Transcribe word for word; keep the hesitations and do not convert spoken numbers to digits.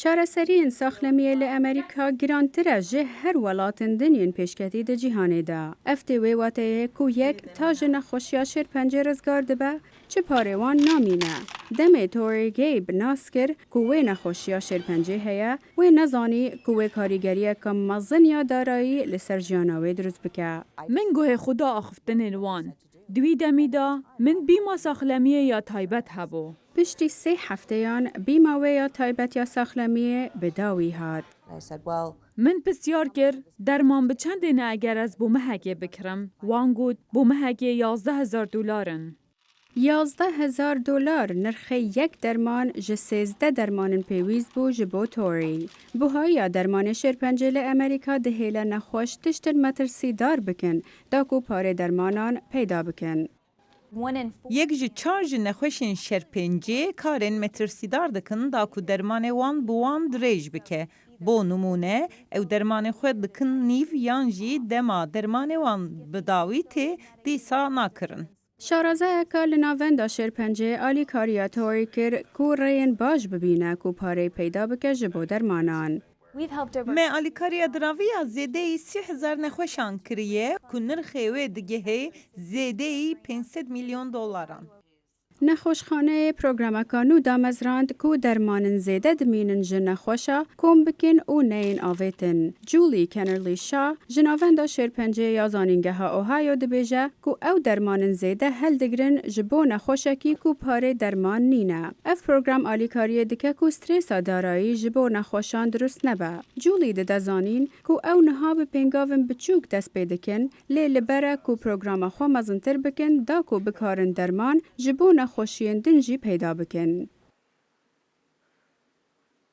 Çareseriyên saxlemiyê li Amerîka girantir e ji her welatên din yên pêşketî di cîhanê de. Ev tê wê wateyê ku yek ta ji nexweşiya şêrpencê rizgar dibe, çi parê wan namîne. Demê Tori Gabe nas kir ku wê nexweşiya şêrpencê heye, wê nezanî ku wê karîgeriyeke mezin ya darayî li ser jiyana wê dirust bike. Min guhê xwe da axiftinên wan. Di wî demî de min bîma saxlemiyê ya taybet hebû. Piştî sê hefteyan bîma wê ya taybet ya saxlemiyê bi dawî hat. I said, well, Min pisyar kir, derman bi çendê ne eger ez bo mehekê bikirim? Wan got, bo mehekê yazdeh hezar dolar in. Yazdeh hezar dolar nirxê yek derman ji sêzdeh dermanên pêwîst bû ji bo Tori. Buhayiya dermanê şêrpencê li Amerîka dihêle nexweş tiştin metirsîdar bikin, da ku parê dermanan peyda bikin. One in four Yek ji çar ji nexweşên şêrpencê karên metirsîdar dikin, da ku dermanê wan bi wan dirêj bike. Bo nimûne, ew dermanê xwe dikin nîv yan jî dema dermanê wan bi dawî tê, dîsa nakirin. Şarazayeke li navenda şêrpencê alîkariya Tori kir ku rêyên baş bibîne ku pareyê peyda bike ji bo dermanan. We've helped over Me alîkariya diravî ya zêdeyî sî hezar nexweşan kiriye ku nirxê wê digihê zêdeyî pênc sed milyon dolaran. Nexweşxaneyê programeka nû damezrand ku dermanên zêde dimînin ji nexweşa kom bikin û neyên avêtin. Julie Kennerly Shaw ji navenda şêrpencê ya Zanîngeha Ohio dibêje ku ew dermanên zêde heldigirin ji bo nexweşekî ku parê derman nîne. Ev program alîkariyê dike ku stresa darayî ji bo nexweşan dirust nebe. Julie dide zanîn ku ew niha bi pêngavên biçûk dest pê dikin, lê li ber e ku programa xwe mezintir bikin, da ku bikarin derman ji bo nexweşiyên din jî peyda bikin.